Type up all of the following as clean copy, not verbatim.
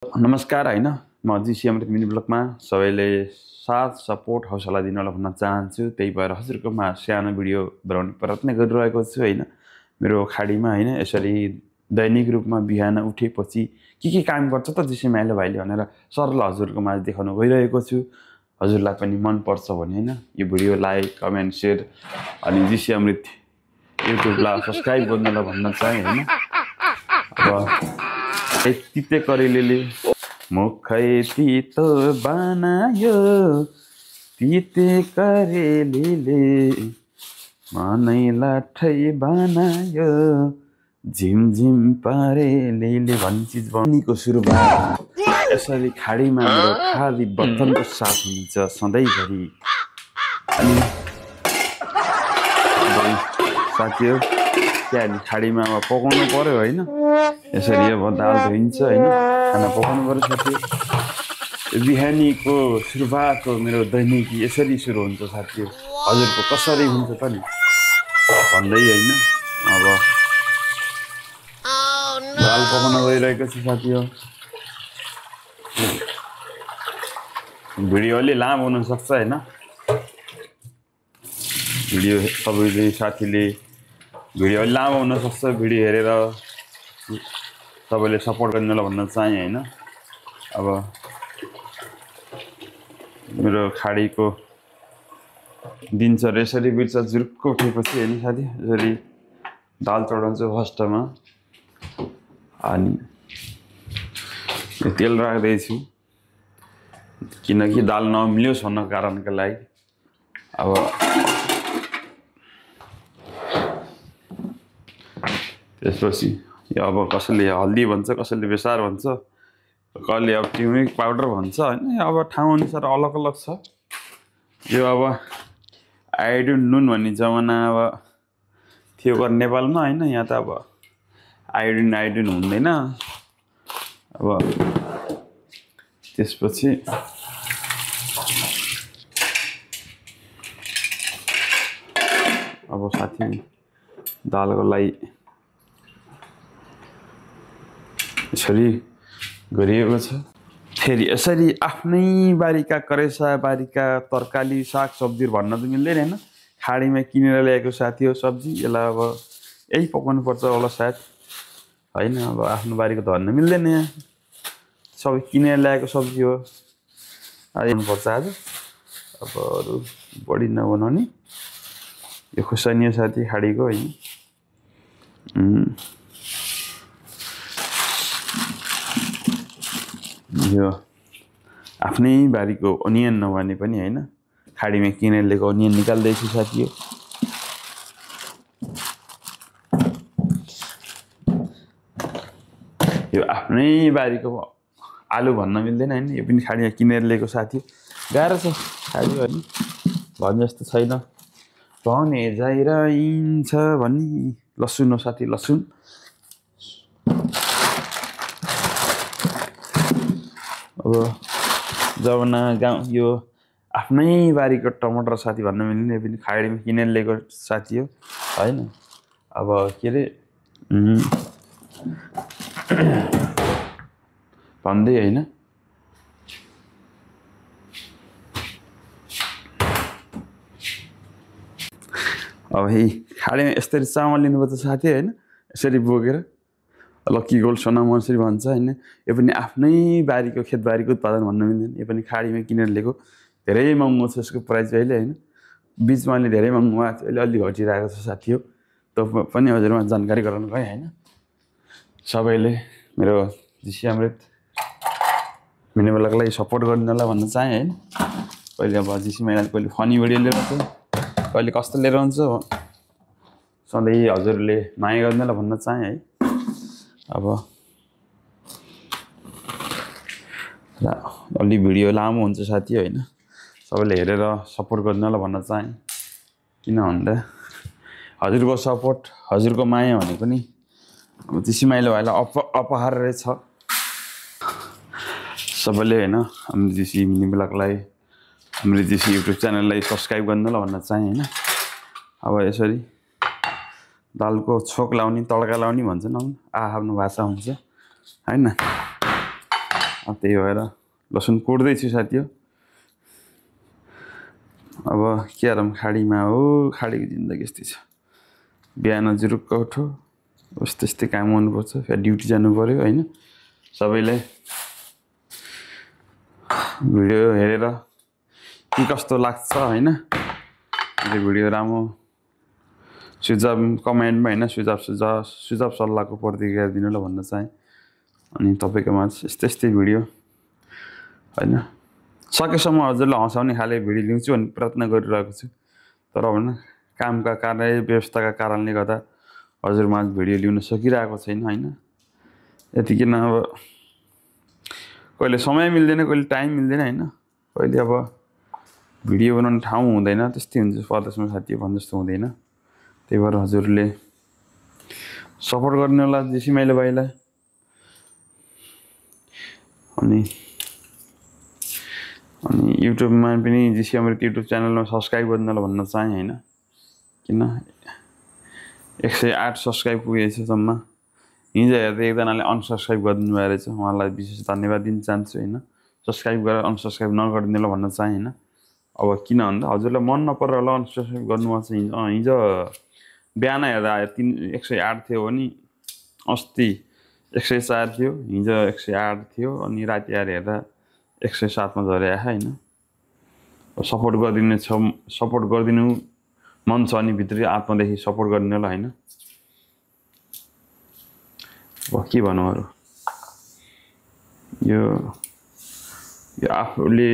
नमस्कार हैन म जीसी अमृत मिनी ब्लगमा सबैले साथ सपोर्ट हौसला दिनलाई भन्न चाहन्छु। त्यही भएर हजुरकोमा सानो भिडियो बनाउने प्रयत्न गरिरहेको छु हैन। मेरो खाडीमा हैन यसरी दैनिक रूपमा बिहान उठेपछि के काम गर्छ त जीसी माइलो भाइले भनेर सरल हजुरकोमा देखाउन गइरहेको छु। हजुरलाई पनि मन पर्छ भने हैन यो भिडियो लाइक कमेन्ट शेयर अनि जीसी अमृत युट्युबलाई सब्स्क्राइब गर्नलाई भन्न चाहे हैन। अब तिते करेलीले मुखै तितो बनायो, तिते करेलीले मनै लाठै बनायो, झिमझिम परेलीले भन्ने चिज बनीको सुरुवात यसरी खाडीमा मेरो खाली बर्तनको साथ हुन्छ सधैँभरि। अनि साथीहरु क्या खाडीमा अब पकाउनु पर्यो हैन। यसरी अब दाल धोइन्छ हैन, खाना पकाउनु पर्यो साथीहरु। बिहानीको सुरुवात हो मेरो दैनिक यसरी सुरु हुन्छ साथीहरु। हजुरको कसरी हुन्छ त नि भन्दै हैन। अब दाल पकाउन गइरहेको छु साथीहरु। भिडियो अलि लामो हुन सक्छ हैन। भिडियो सबैले साथीले भिडियो अलि लामो हुन सक्छ, भिडियो हेरेर सबैले सपोर्ट गर्नुलाई भन्न चाहे हैन। अब मेरो खाडीको दिनचर्या यसरी बिर्छ। जुर्क उठेपछि हैन साथी यसरी दाल चढाउँछु फर्स्टमा अनि तेल राख्दैछु किनकि दाल नमिलियोस् भन्ने कारणको लागि। अब त्यसपछि यो अब कसैले हल्दी भन्छ, कसैले बेसार भन्छ, कसैले अब ट्युमेरिक पाउडर भन्छ हैन। अब ठाउँ अनुसार अलग अलग छ। यो अब आयोडिन नुन भन्ने जमाना अब थियो कर नेपालमा हैन। यहाँ त अब आयोडिन हुँदैन। अब त्यसपछि अब साथी दालको लागि यसरी गरिएको छ। फेरि यसरी आफ्नै बारीका करेसा बारीका तरकारी साग सब्जीहरू भन्न त मिल्दैन हैन। खाडीमा किनेर ल्याएको साथी हो सब्जी, यसलाई अब यही पकाउनु पर्छ होला सायद हैन। अब आफ्नो बारीको त भन्न मिल्दैन, यहाँ सबै किनेर ल्याएको सब्जी हो। आउनु पर्छ आज। अब अरू बढी नबनाउने यो खुर्सानी हो साथी खाडीको हैन। यो आफ्नै बारीको अनियन नभने पनि हैन, खाडीमा किनेर ल्याएको अनियन निकाल्दैछु साथी हो। यो आफ्नै बारीको आलु भन्न मिल्दैन हैन। यो पनि खाडीमा किनेर ल्याएको साथी हो। गाह्रो छ खाडी हैन, भने जस्तो छैन। भने जाइरहन्छ भन्ने लसुन हो साथी, लसुन। अब जमाना गाउँ यो आफ्नै बारीको टमाटर साथी भन्न मिल्दैन। यो पनि खाडीमा किनेर ल्याएको साथी हो हैन। अब के अरे भन्दै हैन। अब है खाडीमा यसरी चामल लिनुपर्छ साथी हैन। यसरी बोकेर लक्की गोल्ड सोना मसरी भन्छ हैन। यो पनि आफ्नै बारीको खेतबारीको उत्पादन भन्न मिल्दैन। यो पनि खाडीमा किनेर ल्याएको। धेरै महँगो छ यसको प्राइस अहिले हैन। बीचमा अलि धेरै महँगो भएको थियो, अहिले अलि घटिरहेको छ साथी हो। त पनि हजुरमा जानकारी गराउन गएँ हैन। सबैले मेरो जीसी अमृत मिनी ब्लगलाई सपोर्ट गर्नुलाई भन्न चाहे हैन। कहिले अब जीसी माइले कहिले फनी भिडियो लिएर आउँछ, कहिले कस्तो लिएर आउँछ, सधैँ हजुरले माया गर्नुलाई भन्न चाहे है। अब अलि भिडियो लामो हुन्छ साथी हैन। सबैले हेरेर सपोर्ट गर्नुलाई भन्न चाहे। किन भन्दा हजुरको सपोर्ट हजुरको माया भनेको नि जीसी माइलो भाइलाई अपहार रहेछ। सबैले हैन हाम्रो जीसी मिनी ब्लगलाई, हाम्रो जीसी युट्युब च्यानललाई सब्स्क्राइब गर्नुलाई भन्न चाहे हैन। अब यसरी दालको छोक लाउने तड्का लाउने भन्छन् आफ्नो भाषा हुन्छ हैन। त्यही भएर लसुन कुट्दैछु साथी हो। अब के गरौँ, खाडीमा हो, खाडीको जिन्दगी यस्तै छ। बिहान जुरुक्क उठो, उस्तै यस्तै काम गर्नुपर्छ, फेरि ड्युटी जानु पऱ्यो होइन। सबैले भिडियो हेरेर के कस्तो लाग्छ होइन, यो भिडियो राम्रो सुझाव कमेन्टमा होइन सुझाव सल्लाहको प्रतिक्रिया दिनु ल भन्न चाहेँ। अनि तपाईँको माझ यस्तै यस्तै भिडियो होइन सकेसम्म हजुरलाई हँसाउने खाले भिडियो ल्याउँछु भन्ने प्रयत्न गरिरहेको छु। तर भन्न कामका कार्य व्यवस्थाका कारणले गर्दा हजुरमाझ भिडियो ल्याउन सकिरहेको छैन होइन। यतिकै न अब कहिले समय मिल्दैन, कहिले टाइम मिल्दैन होइन, कहिले अब भिडियो बनाउने ठाउँ हुँदैन, त्यस्तै हुन्छ परदेशमा साथी भन् जस्तो हुँदैन। त्यही भएर हजुरले सपोर्ट गर्ने होला जेसी मैले भाइलाई। अनि युट्युबमा पनि जेसी अमृत युट्युब च्यानलमा सब्सक्राइब गर्नु होला भन्न चाहेँ होइन। किन 108 सब्सक्राइब पुगेछ जम्मा। हिजो हेर्दा एकजनाले अनसब्सक्राइब गरिदिनु भएको रहेछ, उहाँलाई विशेष धन्यवाद दिन चाहन्छु होइन। सब्सक्राइब गरेर अनसब्सक्राइब नगरिदिनु होला भन्न चाहेँ होइन। अब किन भन्दा हजुरलाई मन नपरेर होला अनसब्सक्राइब गर्नुभएको छ। हिजो बिहान हेर्दा 108 थियो भने अस्ति 104 थियो, हिजो 108 थियो, अनि राति आएर हेर्दा 107 मा झरे आयो होइन। सपोर्ट गरिदिनु मन छ अनि भित्री आत्मादेखि सपोर्ट गर्ने होला होइन। अब के भनौँ अरू, यो आफूले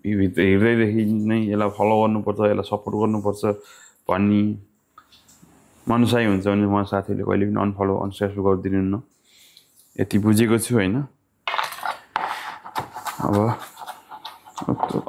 हृदयदेखि नै यसलाई फलो गर्नुपर्छ, यसलाई सपोर्ट गर्नुपर्छ भन्ने मनसाय हुन्छ भने उहाँ साथीले कहिले पनि अनफलो अनसब्सक्राइब गरिदिनुहुन्न, यति बुझेको छु होइन। अब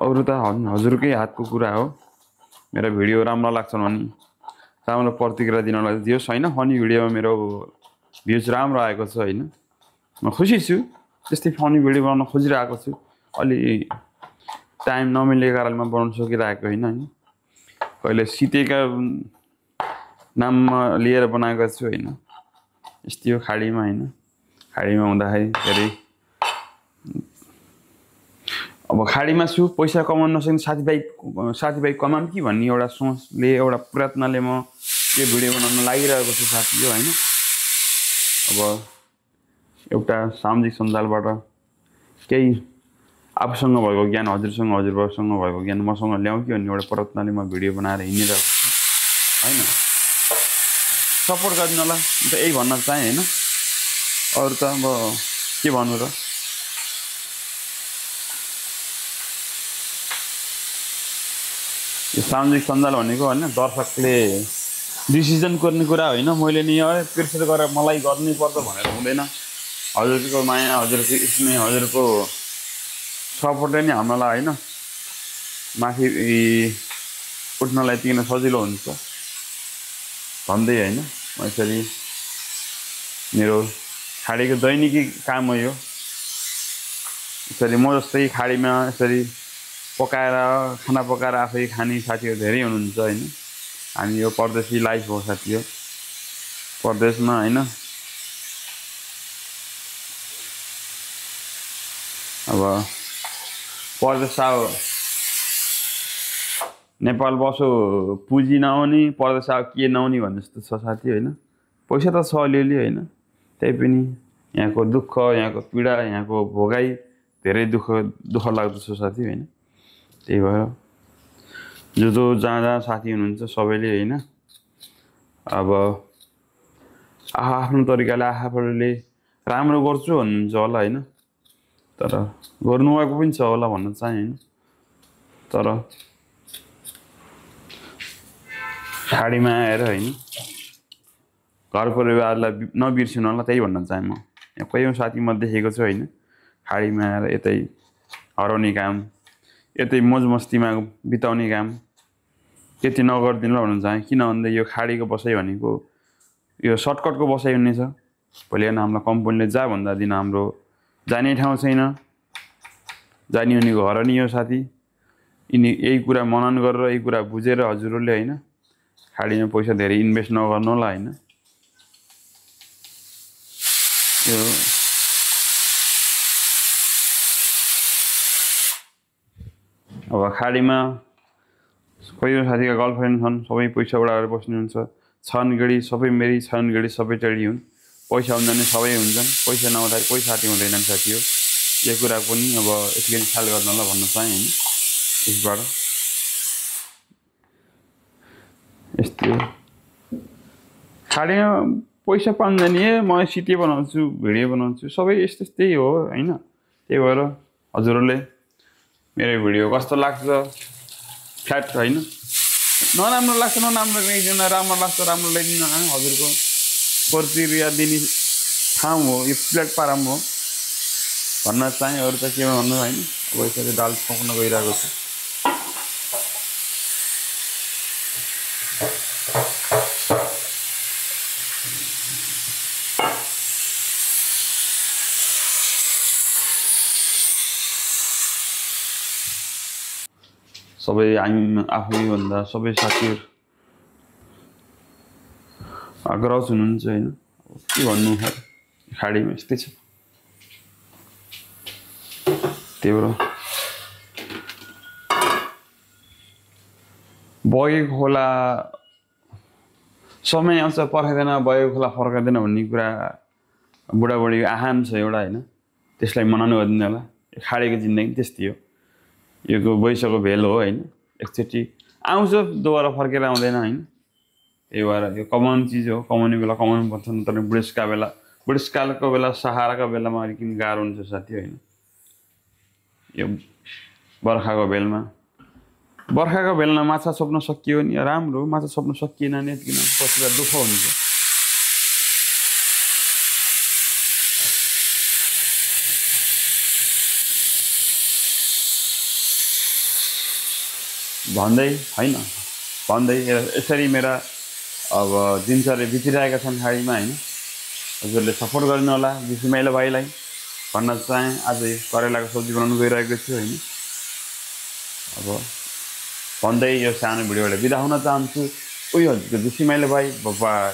अरू त हजुरकै हातको कुरा हो। मेरो भिडियो राम्रो लाग्छ भने राम्रो प्रतिक्रिया दिनलाई दियोस् होइन। फनी भिडियोमा मेरो भ्युज राम्रो आएको छ होइन, म खुसी छु। त्यस्तै फनी भिडियो बनाउन खोजिरहेको छु, अलि टाइम नमिलेको कारणमा बनाउन सकिरहेको होइन। कहिले सितेका नाममा लिएर बनाएको छु होइन। यस्तै हो खाडीमा होइन। खाडीमा हुँदाखेरि धेरै अब खाडीमा छु, पैसा कमाउन नसक्ने साथीभाइ कमाउँ कि भन्ने एउटा सोचले, एउटा प्रयत्नले म यो भिडियो बनाउन लागिरहेको छु साथी हो होइन। अब एउटा सामाजिक सञ्जालबाट केही आफूसँग भएको ज्ञान हजुरसँग भएको ज्ञान मसँग ल्याउँ कि भन्ने एउटा प्रयत्नले म भिडियो बनाएर हिँडिरहेको छु होइन। सपोर्ट गरिदिनु होला त यही भन्न चाहेँ होइन। अरू त अब के भन्नु र। यो सामाजिक सञ्जाल भनेको होइन दर्शकले डिसिजन गर्ने कुरा होइन। मैले नि प्रेसर गरेर मलाई गर्नै पर्छ भनेर हुँदैन। हजुरको माया, हजुरको स्नेह, हजुरको सपोर्टले नि हामीलाई होइन माथि उठ्नलाई यतिकिन सजिलो हुन्छ भन्दै होइन। यसरी मेरो खाडीको दैनिकी काम हो यो। यसरी म जस्तै खाडीमा यसरी खाना पकाएर आफै खाने साथीहरू धेरै हुनुहुन्छ होइन। हामी यो परदेशी लाइफ हो साथी हो, परदेशमा होइन। अब परदेश आयो नेपाल बसो पुँजी नआउने, परदेश आयो के नआउने भन्ने जस्तो छ साथी होइन। पैसा त छ अलिअलि होइन, त्यही पनि यहाँको दुःख, यहाँको पीडा, यहाँको भोगाई धेरै दुःख लाग्दो छ साथी होइन। त्यही भएर जो जहाँ साथी हुनुहुन्छ सबैले होइन अब आफ्नो तरिकाले आफूले राम्रो गर्छु भन्नुहुन्छ होला होइन। तर गर्नुभएको पनि छ होला भन्न चाहेँ होइन। तर खाडीमा आएर होइन घर परिवारलाई नबिर्सिनु होला, त्यही भन्न चाहेँ म। यहाँ कयौँ साथी म देखेको छु होइन, खाडीमा आएर यतै हराउने काम, यतै मोज मस्तीमा बिताउने काम त्यति नगरिदिनु भन्न चाहेँ। किन भन्दा यो खाडीको बसाइ भनेको यो सर्टकटको बसाइ हुनेछ। भोलि होइन हामीलाई कम्पनीले जा भन्दा दिन हाम्रो जाने ठाउँ छैन, जाने हुनेको हरानी हो साथी। यही कुरा मनन गरेर, यही कुरा बुझेर हजुरहरूले होइन खाडीमा पैसा धेरै इन्भेस्ट नगर्नु होला होइन। यो अब खाडीमा कोही साथीका गर्लफ्रेन्ड छन् सबै पैसा उडाएर बस्नुहुन्छ छन् गढी सबै मेरी छन् गढी सबै टडी हुन् पैसा हुँदैन सबै हुन्छन् पैसा नहुँदाखेरि कोही साथी हुँदैनन् साथी हो यो कुरा पनि अब यतिकै ख्याल गर्नलाई भन्न चाहे हैन यसबाट यस्तै हो खाडीमा पैसा पाउँदैन म सिटी बनाउँछु भिडियो बनाउँछु सबै यस्तै हो हैन त्यही भएर हजुरहरूले मेरो भिडियो कस्तो लाग्छ फ्ल्याट हैन नराम्रो लाग्छ नराम्रो ल्याइदिनु राम्रो लाग्छ राम्रो ल्याइदिनु हजुरको प्रतिक्रिया दिने ठाउँ हो यो प्लेटफर्म हो भन्न चाहे अरू त के भन्नु हैन अब यसरी दाल पकाउन गइरहेको छु सबै हामी आफैभन्दा सबै साथीहरू आग्रह हुनुहुन्छ हैन के भन्नु खाडीमा यस्तै छ त्यही भएर बगेको खोला समय आउँछ पर्खाइँदैन बगेको खोला फर्काइँदैन भन्ने कुरा बुढाबुढीको आहान छ एउटा हैन त्यसलाई मनाउनु गर्दैन होला खाडीको जिन्दगी त्यस्तै हो यो वैशाखको भेल हो हैन एकचोटि आउँछ दोबारा फर्केर आउँदैन हैन त्यही भएर यो कमाउने चिज हो कमाउने बेला कमाउनु पर्छ तर बुढेसकालको बेला सहाराको बेलामा अलिक गाह्रो हुन्छ साथी हैन यो बर्खाको बेलमा माछा छोप्न सकियो नि राम्रो माछा छोप्न सकिएन नि किन पछि दुःख हुन्छ भन्दै यसरी मेरा अब दिनचर्या बितिरहेका छन् खाडीमा हैन हजुरले सपोर्ट गर्नु होला बिसुमाइलो भाइलाई भन्न चाहे आज करेलाको सब्जी बनाउनु गइरहेको छु हैन अब भन्दै यो सानो भिडियोबाट बिदा हुन चाहन्छु उही हजुरको बिसुमाइलो भाइ बाइ